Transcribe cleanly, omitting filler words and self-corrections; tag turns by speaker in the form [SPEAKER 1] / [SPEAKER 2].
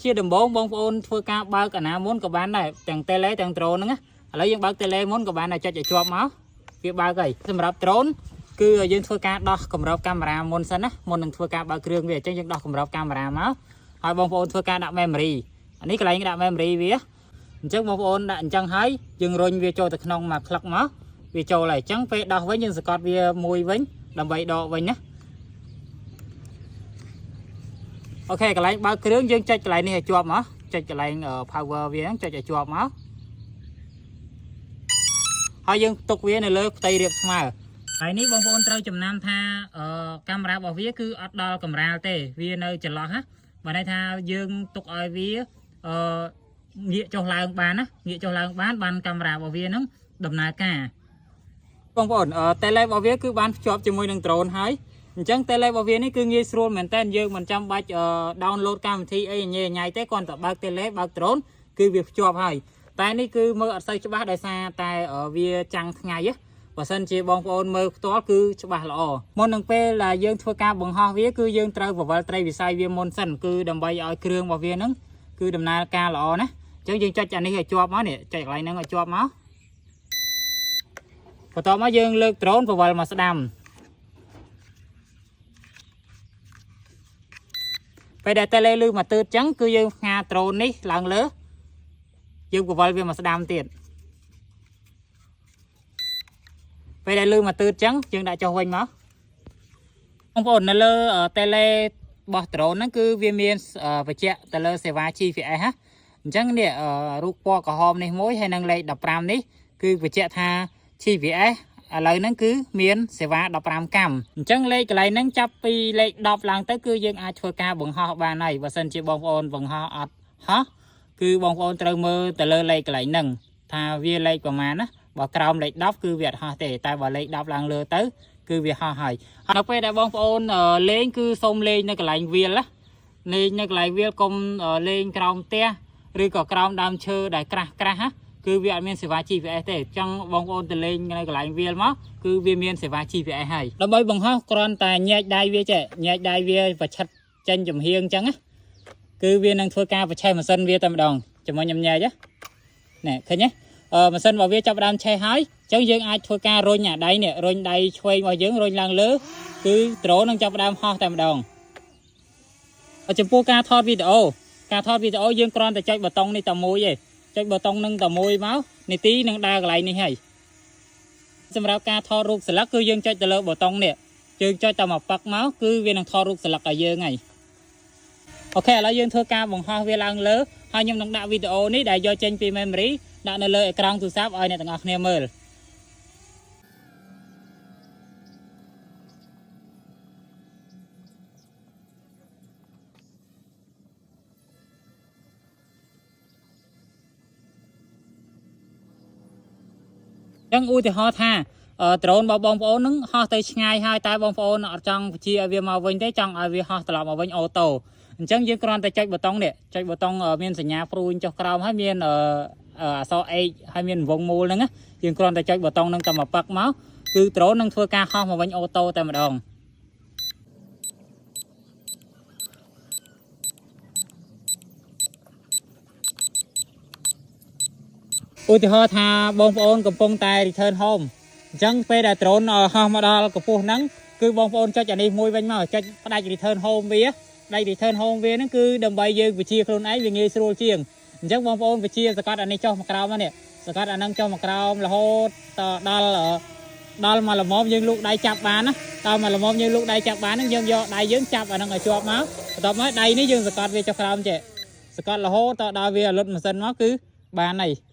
[SPEAKER 1] ជាដំបូងបងប្អូនធ្វើការបើកអាណាមុនក៏បានដែរទាំង tele ទាំង drone ហ្នឹងណាឥឡូវយើងបើក tele មុនក៏បានដែរចុចឲ្យជាប់មកវាបើកហើយសម្រាប់ drone គឺយើងធ្វើការដោះគម្របកាមេរ៉ាមុនសិនណាមុននឹងធ្វើការបើកគ្រឿងវាអញ្ចឹងយើងដោះគម្របកាមេរ៉ាមកហើយបងប្អូនធ្វើការដាក់ memory អានេះកន្លែងដាក់ memory វាអញ្ចឹងបងប្អូនដាក់អញ្ចឹងហើយយើងរុញវាចូលទៅក្នុងមកក្លឹកមកវាចូលហើយអញ្ចឹងពេលដោះវិញយើងសង្កត់វាមួយវិញដើម្បីដកវិញណា OK កន្លែងបើកគ្រឿងយើងចុចកន្លែងនេះឲ្យជាប់មកចុចកន្លែង power វាហ្នឹងចុចឲ្យជាប់មកហើយយើងទុកវានៅលើផ្ទៃរាបស្មើហើយនេះបងប្អូនត្រូវចំណាំថាកាមេរ៉ារបស់វាគឺអត់ដល់កម្រាលទេវានៅចន្លោះណាបើន័យថាយើងទុកឲ្យវាអឺងាកចុះឡើងបានណាងាកចុះឡើងបានបានកាមេរ៉ារបស់វាហ្នឹងដំណើរការបងប្អូន tele របស់វាគឺបានភ្ជាប់ជាមួយនឹង drone ហើយអញ្ចឹង tele របស់វានេះគឺងាយស្រួលមែនតើយើងមិនចាំបាច់ download កម្មវិធីអីញ៉ៃញ៉ៃទេគ្រាន់តែបើក tele បើក drone គឺវាភ្ជាប់ហើយតែនេះគឺមើលអត់សូវច្បាស់ដោយសារតែវាចាំងថ្ងៃហ៎បើសិនជាបងប្អូនមើលផ្ទាល់គឺច្បាស់ល្អមុននឹងពេលដែលយើងធ្វើការបង្ហោះវាគឺយើងត្រូវបង្វិលត្រីវិស័យវាមុនសិនគឺដើម្បីឲ្យគ្រឿងរបស់វាហ្នឹងគឺដំណើរការល្អណាអញ្ចឹងយើងចុចអានេះឲ្យជាប់មកនេះចុចកន្លែងហ្នឹងឲ្យជាប់មកបន្ទាប់មកយើងលើក drone បង្វិលមកស្ដាំពេលដែល tele លឺមកទឺតចឹងគឺយើងផ្ងា drone នេះឡើងលើយើងបង្វិលវាមកស្ដាំទៀតពេលដែលលឺមកទឺតចឹងយើងដាក់ចុះវិញមកបងប្អូននៅលើ tele របស់ drone ហ្នឹងគឺវាមានបញ្ជាក់ទៅលើសេវា GPS ណាអញ្ចឹងនេះរូបពណ៌ក្រហមនេះមួយហើយនិងលេខ15នេះគឺបញ្ជាក់ថា GPS ឥឡូវហ្នឹងគឺមានសេវា15កម្មអញ្ចឹងលេខកន្លែងហ្នឹងចាប់ពីលេខ10ឡើងទៅគឺយើងអាចធ្វើការបង្ហោះបានហើយបើសិនជាបងប្អូនបង្ហោះអត់ហោះគឺបងប្អូនត្រូវមើលទៅលើលេខកន្លែងហ្នឹងថាវាលេខប្រមាណណាបើក្រោមលេខ10គឺវាអត់ហោះទេតែបើលេខ10ឡើងលើទៅគឺវាហោះហើយហើយដល់ពេលដែលបងប្អូនលេងគឺសូមលេងនៅកន្លែងវាលណាលេងនៅកន្លែងវាលកុំលេងក្រោមផ្ទះឬក៏ក្រោមដើមឈើដែលក្រាស់ក្រាស់ណាគឺវាអត់មានសេវា GPS ទេចង់បងប្អូនទៅលេងនៅកន្លែងវាលមកគឺវាមានសេវា GPS ហើយដើម្បីបង្ហោះគ្រាន់តែញែកដៃវាចេះញែកដៃវាប្រឆិតចេញចំហៀងអញ្ចឹងណាគឺវានឹងធ្វើការប្រឆេះម៉ាស៊ីនវាតែម្ដងជាមួយខ្ញុំញែកណាណែឃើញទេអឺម៉ាស៊ីនរបស់វាចាប់ផ្ដើមឆេះហើយអញ្ចឹងយើងអាចធ្វើការរុញអាដៃនេះរុញដៃឆ្វេងរបស់យើងរុញឡើងលើគឺដ្រូននឹងចាប់ផ្ដើមហោះតែម្ដងចំពោះការថតវីដេអូការថតវីដេអូយើងគ្រាន់តែចុចប៊ូតុងនេះតែមួយទេចុចប៊ូតុងនឹងតែមួយមកនីតិនឹងដើរកន្លែងនេះហើយសម្រាប់ការថតរូបស្លឹកគឺយើងចុចទៅលើប៊ូតុងនេះយើងចុចតែមកប៉ឹកមកគឺវានឹងថតរូបស្លឹកឲ្យយើងហើយ OK ឥឡូវយើងធ្វើការបង្ហោះវាឡើងលើហើយខ្ញុំនឹងដាក់វីដេអូនេះដែលយកចេញពី memory ដាក់នៅលើអេក្រង់ទូរស័ព្ទឲ្យអ្នកទាំងអស់គ្នាមើល ចឹងឧទាហរណ៍ថាដ្រូនរបស់បងប្អូននឹងហោះទៅឆ្ងាយហើយតែបងប្អូនអត់ចង់បញ្ជាឲ្យវាមកវិញទេចង់ឲ្យវាហោះត្រឡប់មកវិញ auto អញ្ចឹងយើងគ្រាន់តែចុចប៊ូតុងនេះចុចប៊ូតុងមានសញ្ញាព្រួញចុះក្រោមហើយមានអក្សរ H ហើយមានវងមូលហ្នឹងណាយើងគ្រាន់តែចុចប៊ូតុងហ្នឹងតែមកប៉ឹកមកគឺដ្រូននឹងធ្វើការហោះមកវិញ auto តែម្ដងឧទាហរណ៍ថាបងប្អូនកំពុងតែ return home អញ្ចឹងពេលដែល drone ហោះមកដល់កម្ពស់ហ្នឹងគឺបងប្អូនចុចអានេះមួយវិញមកចុចផ្ដាច់ return home វាផ្ដាច់ return home វាហ្នឹងគឺដើម្បីយើងវិជាខ្លួនឯងវាងាយស្រួលជាងអញ្ចឹងបងប្អូនវិជាសកាត់អានេះចុះមកក្រោមនេះសកាត់អាហ្នឹងចុះមកក្រោមរហូតតដល់ដល់មកល្មមយើងលូកដៃចាប់បានណាដល់មកល្មមយើងលូកដៃចាប់បានហ្នឹងយើងយកដៃយើងចាប់អាហ្នឹងឲ្យជាប់មកបន្ទាប់មកដៃនេះយើងសកាត់វាចុះក្រោមចេះសកាត់រហូតតដល់វាលុតម៉ាស៊ីនមកគឺបានហើយ